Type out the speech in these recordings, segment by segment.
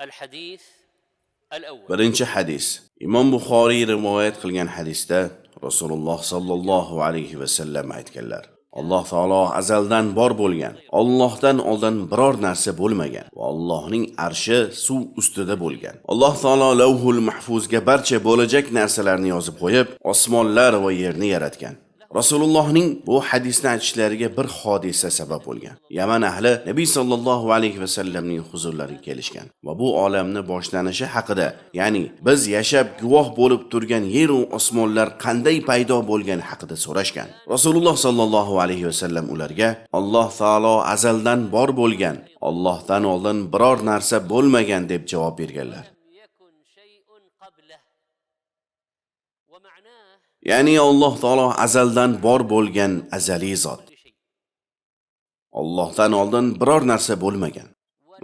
الحديث الأول. Birinchi hadis. Imom Buxoriy rivoyat qilgan hadisda Rasululloh sallallohu alayhi va sallam aytganlar: Alloh taolo azaldan bor bo'lgan, Allohdan oldin biror narsa bo'lmagan va Allohning arshi suv ustida bo'lgan. Alloh taolo Lavhul Mahfuzga barcha bo'lajak narsalarni yozib qo'yib, osmonlar va yerni yaratgan. Rasulullohning bu hadisni aytishlariga bir hodisa sabab bo'lgan. Yaman ahli Nabiy sallallohu alayhi va sallamning huzurlariga kelishgan va bu olamni boshlanishi haqida, ya'ni biz yashab guvoh bo'lib turgan yer va osmonlar qanday paydo bo'lgani haqida so'rashgan. Rasululloh sallallohu alayhi va sallam ularga Alloh taolo azaldan bor bo'lgan, Allohdan oldin biror narsa bo'lmagan deb javob berganlar. لم يكن شيء قبله. ومعناه Ya'ni Alloh taolo azaldan bor bo'lgan azaliy zot. كل شيء. Allohdan oldin biror narsa bo'lmagan.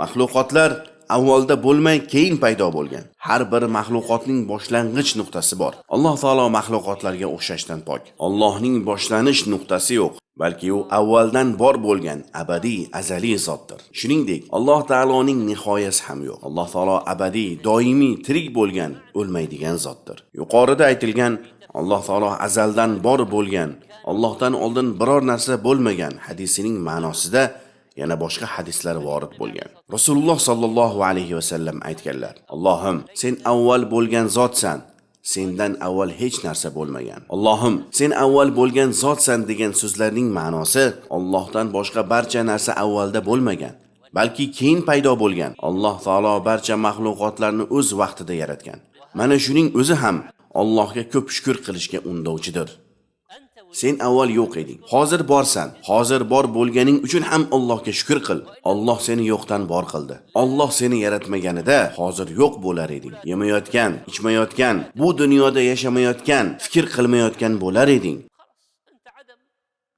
Maxluqotlar avvalda bo'lmay keyin paydo bo'lgan. Har bir maxluqotning boshlang'ich nuqtasi bor. Alloh taolo maxluqotlarga o'xshashdan pok. Allohning boshlanish nuqtasi yo'q, balki u avvaldan bor bo'lgan abadiy, azaliy zotdir. Shuningdek, Alloh taoloning nihoyasi ham yo'q. Alloh taolo abadiy, doimiy tirik bo'lgan, o'lmaydigan zotdir. Yuqorida aytilgan Alloh taolo azaldan bor bo'lgan, Allohdan oldin biror narsa bo'lmagan hadisining ma'nosida yana boshqa hadislar vorid bo'lgan. Rasululloh sallallohu alayhi va sallam aytganlar: Allohim, sen avval bo'lgan zotsan, sendan avval hech narsa bo'lmagan. Allohim, sen avval bo'lgan zotsan degan so'zlarning ma'nosi Allohdan boshqa barcha narsa avvalda bo'lmagan, balki keyin paydo bo'lgan. Alloh taolo barcha maxluqotlarni o'z vaqtida yaratgan. Mana shuning o'zi ham Allohga ko'p shukr qilishga undovchidir. أنت Sen avval yo'q eding, hozir borsan. Hozir bor bo'lganing uchun ham Allohga shukr qil. Alloh seni yo'qdan bor qildi. Alloh seni yaratmaganida hozir yo'q bo'lar eding. Yemayotgan, ichmayotgan, bu dunyoda yashamayotgan, fikr qilmayotgan bo'lar eding. خلاص أنت عدم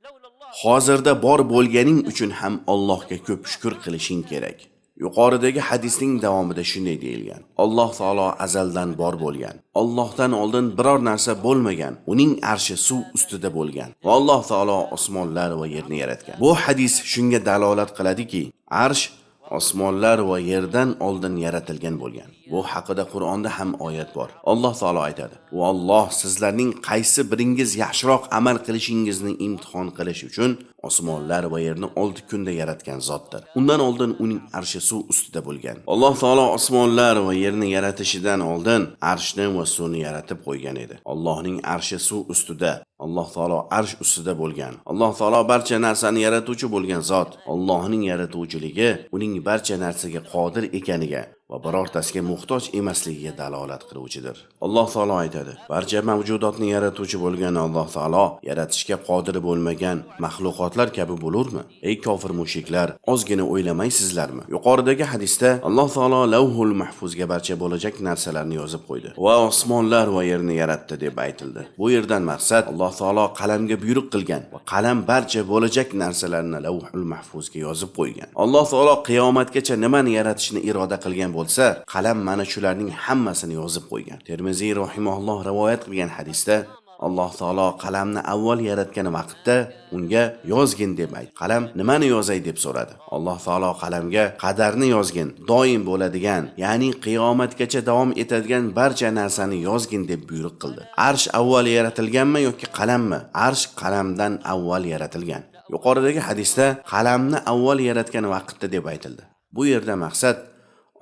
لولا الله. Hozirda bor bo'lganing uchun ham Allohga ko'p shukr qilishing kerak. Yuqoridagi hadisning davomida shunday deyilgan: Alloh taolo azaldan bor bo'lgan. Allohdan oldin biror narsa bo'lmagan. Uning arshi suv ustida bo'lgan. Va Alloh taolo osmonlar va yerni yaratgan. Bu hadis shunga dalolat qiladiki, arsh osmonlar va yerdan oldin yaratilgan bo'lgan. Bu haqida Qur'onda ham oyat bor. Alloh taolo aytadi: "Va Alloh sizlarning qaysi biringiz yaxshiroq amal qilishingizni imtihon qilish uchun osmonlar va yerni 6 kunda yaratgan zotdir. Undan oldin uning arshi suv ustida bo'lgan." Alloh taolo osmonlar va yerni yaratishidan oldin arshni va suvni yaratib qo'ygan edi. Allohning arshi suv ustida, Alloh taolo arsh ustida bo'lgan. Alloh taolo barcha narsani yaratuvchi bo'lgan zot. Allohning yaratuvchiligi uning barcha narsaga qodir ekaniga va birortasiga muhtoj emasligiga dalolat qiluvchidir. Alloh taolo aytadi: barcha mavjudotni yaratuvchi bo'lgan Alloh taolo yaratishga qodir bo'lmagan maxluqotlar kabi bo'lurmi? Ey kofir mushriklar, ozgina o'ylamaysizlarmi? Yuqoridagi hadisda Alloh taolo Lavhul Mahfuzga barcha bo'lajak narsalarni yozib qo'ydi va osmonlar va yerni yaratdi deb aytildi. Bu yerdan maqsad Alloh taolo qalamga buyruq qilgan va qalam barcha bo'lajak narsalarni Lavhul Mahfuzga yozib qo'ygan. Alloh taolo qiyomatgacha nimani yaratishni iroda qilgan bo'lsa, qalam mana shularning hammasini yozib qo'ygan. Termiziy rahimahulloh rivoyat qilgan hadisda Alloh taolo qalamni avval yaratgan vaqtda unga yozgin deb aytdi. Qalam nimani yozay deb so'radi. Alloh taolo qalamga qadarni yozgin, doim bo'ladigan, ya'ni qiyomatgacha davom etadigan barcha narsani yozgin deb buyruq qildi. Arsh avval yaratilganmi yoki qalammi? Arsh qalamdan avval yaratilgan. Yuqoridagi hadisda qalamni avval yaratgan vaqtda deb aytildi. Bu yerda maqsad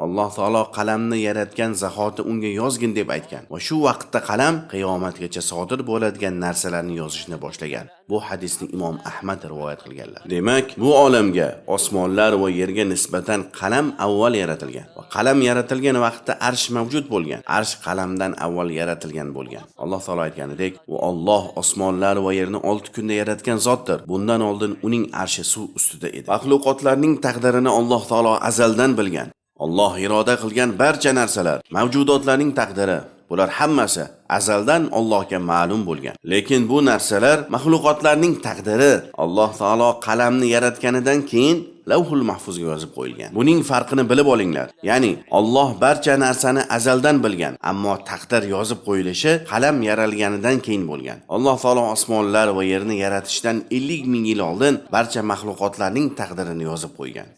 Alloh taolo qalamni yaratgan zahoti unga yozgin deb aytgan va shu vaqtda qalam qiyomatgacha sodir bo'ladigan narsalarni yozishni boshlagan. Bu hadisni Imom Ahmad rivoyat qilganlar. Demak, bu olamga, osmonlar va yerga nisbatan qalam avval yaratilgan va qalam yaratilgan vaqtda arsh mavjud bo'lgan. Arsh qalamdan avval yaratilgan bo'lgan. Alloh taolo aytganidek, "Va Alloh osmonlar va yerni 6 kunda yaratgan zotdir. Bundan oldin uning arshi suv ustida edi." Maxluqotlarning taqdirini Alloh taolo azaldan bilgan. Alloh iroda qilgan barcha narsalar, mavjudotlarning taqdiri, bular hammasi azaldan Allohga ma'lum bo'lgan. Lekin bu narsalar maxluqotlarning taqdiri Alloh taolo qalamni yaratganidan keyin Lavhul Mahfuzga yozib qo'yilgan. Buning farqini bilib olinglar. Ya'ni Alloh barcha narsani azaldan bilgan, ammo taqdir yozib qo'yilishi qalam yaralganidan keyin bo'lgan. Alloh taolo osmonlar va yerni yaratishdan 50 ming yil oldin barcha maxluqotlarning taqdirini yozib qo'ygan.